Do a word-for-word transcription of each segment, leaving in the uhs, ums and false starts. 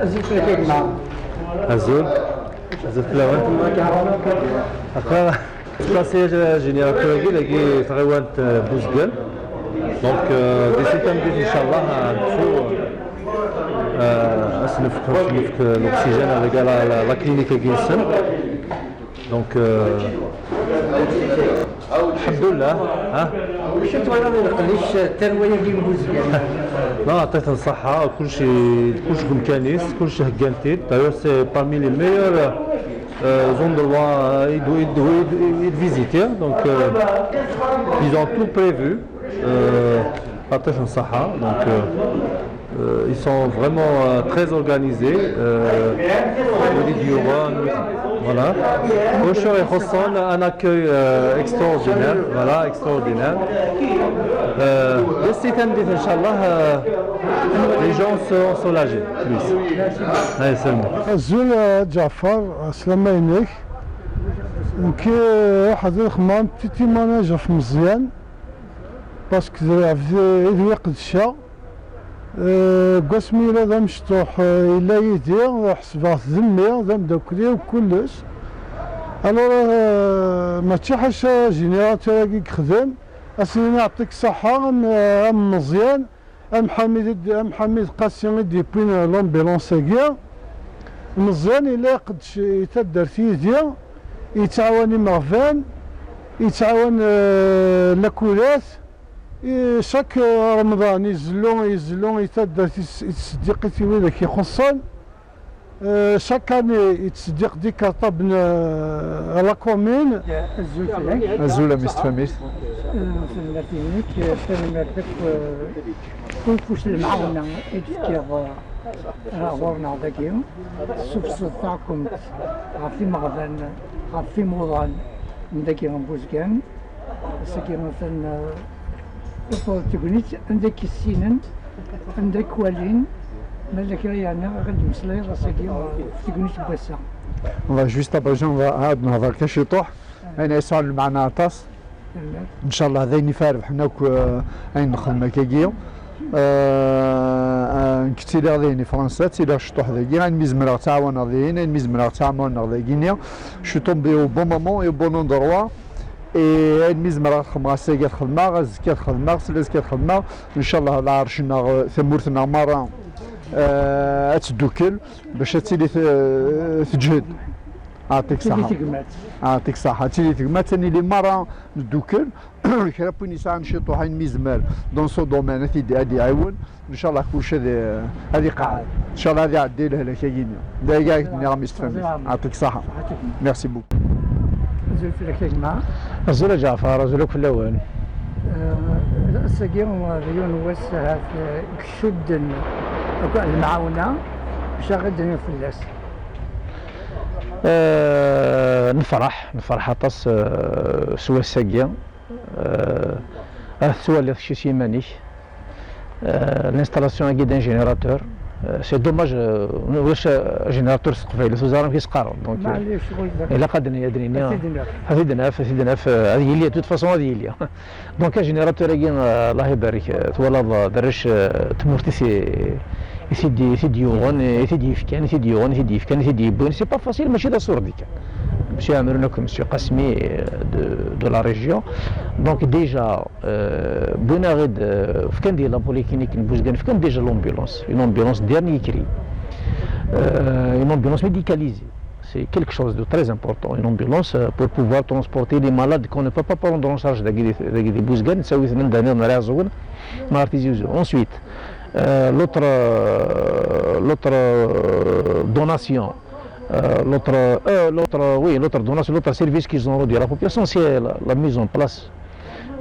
Azul fell-ak a gma. Azul. Azul fell-awen. Aql-aɣ, aql-aɣ s générateur-agi dagi tɣiwant, euh, Buzgan. Donc, euh, d'ici tameddit, inchallah, ad nettu, euh, ad s-nefk, ad s-nefk, euh, l'oxygène avec la, la, la clinique-agi-nsen. Donc, euh, الحمد لله. ها؟ Acu twalaḍ i leqdic tarwa-agi n Buzgan? لا، عطيتهم الصحة، كلشي، كلشي بإمكانيس، كلشي هكانتيد. D'ailleurs, c'est parmi les meilleurs, euh, endroits, euh, de, de, de, de visiter. Donc, euh, ils ont tout prévu. Euh, عطيتهم الصحة. Donc, euh, Euh, ils sont vraiment, euh, très organisés. Euh, وليد يورا، voilà. وشو يخصون un accueil, euh, extraordinaire. Voilà, extraordinaire. Euh, d'ici tameddit, inchallah, euh, les gens seront soulagés, plus. Allez, seulement. Azul, euh, Ǧaɛfar, slama-inek. Nekk, euh, ḥader xemma n petit témoignage ɣef Meẓyan, parce que d, d, d wi qedceɣ. Eh, deg wasmi yella d amecṭuḥ, eh, yella yid-i, ḥesbeɣ-t d mmi, d ameddakel-iw, kullec. Alors, eh, mačči ḥaca générateur-agi i yexdem, ad s-nini yeɛṭik ṣṣeḥḥa, am, eh, am Meẓyan, am Ḥamid i d-, am Ḥamid Qasi i d-yewwin l'ambulance-agi. Meẓyan yella iqeddec i taddart yid-i, yettɛawan imeɣban, yettɛawan, eh, lakulat, I chaque, euh, Remḍan, izellu, izellu i taddart, i s-, i tseddiqit i widak ixuṣṣen. Euh, chaque année, yettseddiq-d ikarṭaben, euh, à la commune. Azul fell-ak. Azul a mmi-s n tfamilt. Euh, tanemmirt-inek, euh, tanemmirt akk, euh, i ufus n lemɛawna i d-tefkiḍ, euh, ɣer ɣur-neɣ dagi. Tessufseḍ taɛkemt ɣef imeɣban, ɣef imuḍan n dagi n Buzgan. Ass-agi atan, uh, iwweḍ-d tegnit, anda k-issinen, anda k-walin, ma yella kra yeɛni, ad d-meslayeḍ ass-agi, uh, ɣef tegnit n wass-a. On va juste abrégé, on va, ah, nehḍer kan ciṭuḥ. Ayen yesɛan lmeɛna aṭas. Ncallah d ayen ifa rebḥen akk, uh, ayen nexdem akkagi. Uh, uh, nekk ttiliɣ dihin i Fransa, ttiliɣ ciṭuḥ dagi, ayen mi zemreɣ ttɛawaneɣ dihin, ayen mi zemreɣ ttɛawaneɣ dagini. Je suis tombé au bon moment et au bon endroit. Et ayen mi zemreɣ ad xedmeɣ ass-agi ad xedmeɣ, azekka ad xedmeɣ, seld azekka ad xedmeɣ. Ncallah lɛerc-nneɣ, tamurt-nneɣ merra, eh, ad teddukel bac ad tili te-, teǧhed. Aɛṭik ṣaḥa. Tili tegmat. Aɛṭik ṣaḥa. Tili tegmat, ad nili merra neddukel. Kra n win yesɛan ciṭuḥ ayen mi yezmer dans son domaine ad t-id-, ad iɛiwen. Ncallah kulci ad, ad iqeɛɛed. Ncallah ad iɛeddi lehlak-agi-nni. D aya i k-d-nniɣ a mmi-s n tfamilt. Yeɛṭik ṣaḥa. Merci beaucoup. Azul fell-ak a gma. Azul a Ǧaɛfar, azul akk fell-awen. Eh, ass-agi d yiwen n wass ahat, eh, i icudden akk lemɛawna bac ad ɣ-id-nini fell-as. Eh, nefreḥ, nefreḥ aṭas, eh, s wass-agi. Euh, ad tettwaliḍ kečč s yiman-ik. Euh, l'installation-agi d'un générateur, euh, c'est dommage, euh, ulac, euh, générateur s teqbaylit, ur ẓriɣ amek i s-qqaren. Donc, euh, ilaq ad n-, ad nini, ad t-id-naf, ad t-id-naf, euh, ad yili, de toute façon ad yili. Donc, agénérateur-agi, euh, Allah ibarek, euh, twalaḍ, euh, d arrac, euh, tmurt i t-, i t-id-, i t-id-yuɣen, i t-id-yefkan, i t-id-yuɣen, i t-id-yefkan, i t-id-yewwin. C'est pas facile, mačči d asurdi kan. Monsieur Amrun akk Monsieur Qasmi, euh, de, de la région. Donc déjà, euh, wwin-aɣ-id, euh, fkan-d la polyclinique n Buzgan, fkan déjà l'ambulance, une ambulance dernier cri. Euh, une ambulance médicalisée. C'est quelque chose de très important, une ambulance, euh, pour pouvoir transporter les malades qu'on ne peut pas prendre en charge dagi di, dagi di Buzgan, nettawi-ten anda nniḍen ara Iɛeẓẓugen, neɣ ar Tizi Uzzu. Ensuite, euh, l'autre, euh, l'autre, euh, donation, euh, l'autre, euh, l'autre, oui, l'autre donation, l'autre service qu'ils ont rendu à la population, c'est la, la mise en place,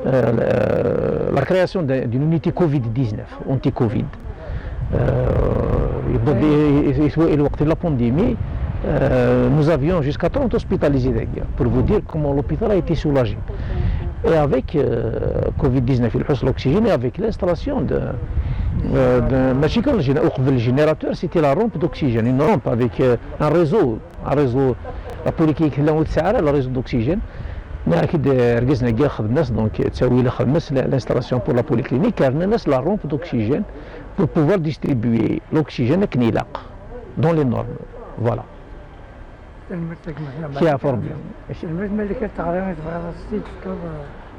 euh, la, la création d'un, d'une unité covid dix-neuf, anti-covid. Euh, يبدا ي-، ي-، يتوائل وقت la pandémie, euh, nous avions jusqu'à trente hospitalisés داكيا, pour vous dire comment l'hôpital a été soulagé. Et avec, euh, covid dix-neuf, il hausse l'oxygène et avec l'installation de, euh, de, ماشي كان الجينا-، وقبل le générateur, c'était la rampe d'oxygène, une rampe avec, euh, un réseau, un réseau, la polyclinique là où c'est le réseau d'oxygène. Mais avec des, euh, donc, تساوي لها خدمة, l'installation pour la polyclinique, car la rampe d'oxygène pour pouvoir distribuer l'oxygène akken ilaq. dans les normes. Voilà. Tanemmirt-ik, Mehna. Kra ur problème. Tanemmirt, ma yella kra n teɣri i tebɣiḍ ad s-t-id-tefkeḍ?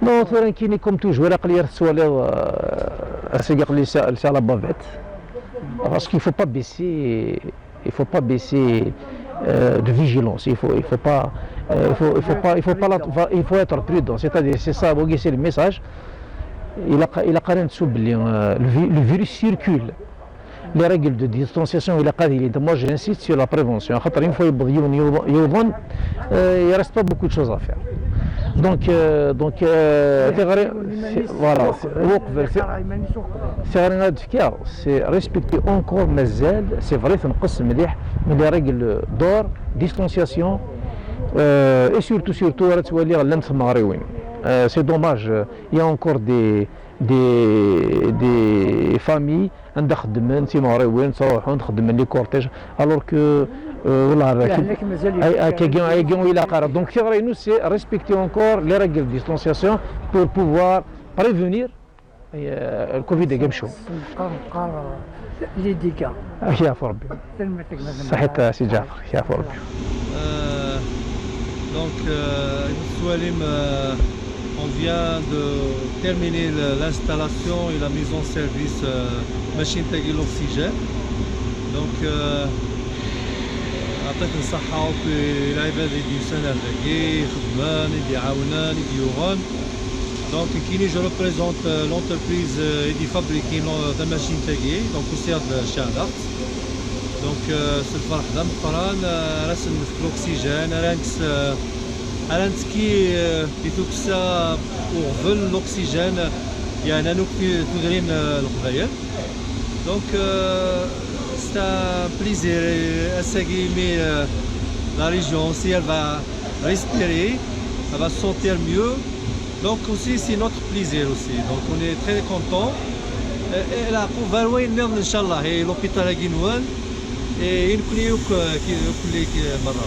Non, tura nekkini comme toujours, aql-i ar tettwaliḍ, euh, ass-agi aql-i lsiɣ, lsiɣ la bavette. Parce qu'il faut pas baisser, il faut pas baisser euh, de vigilance. Il faut, il faut pas, euh, il faut, il faut pas, il faut pas, la- il faut être prudent. C'est-à-dire, c'est ça, wagi, c'est le message. Il a, il a quand même oublié, euh, le, vi- le virus circule. Les règles de distanciation, il a quand même. Moi, j'insiste sur la prévention. خاطر une fois يبض يوم يوضن, euh, il reste pas beaucoup de choses à faire. Donc, euh, donc, euh, تغري- voilà, c'est- وقبل c'est- c'est vrai, c'est vrai, c'est vrai, تنقص مليح من les règles d'or, distanciation, euh, et surtout, surtout, راه توالي غلان تمغريوين. Euh, c'est dommage, euh, il y a encore des, des, des familles عندها خدمن تمغريوين تروحون تخدمن les cortèges, alors que, euh, والله راك هكاكي هكاكي ولا قرا. Donc, c'est vrai, nous, c'est respecter encore les règles de distanciation pour pouvoir prévenir euh, le covid. نبقى نبقى les dégâts. يعفو ربي. صحيت سي جعفر، يعفو ربي. Euh, donc, euh, Salim, euh, on vient de terminer le- l'installation et la mise en service euh, machine تاقي l'oxygène. Donc, euh, يعطيك الصحة وفي العباد اللي يسانا داكي خدمان اللي يعاونان اللي يوغان. Donc, كيني je représente euh, l'entreprise euh, اللي fabrique la machine تاقي, donc au C A de Chalax. Donc, euh, c'est الفرح ذا مقران, euh, راه سنفك l'oxygène, راه نكس, euh, راه نتكي, euh, في توكسا وغفل l'oxygène, يعني أنا كنت تدرين, euh, القبايل. Donc, euh, c'est un plaisir. Et à ce qui met, euh, la région aussi, elle va respirer, elle va se sentir mieux. Donc aussi, c'est notre plaisir aussi. Donc on est très content. Et là, pour Varouin, إن شاء الله, et l'hôpital à Guinouan, et une clinique, euh, qui, qui, qui, برا.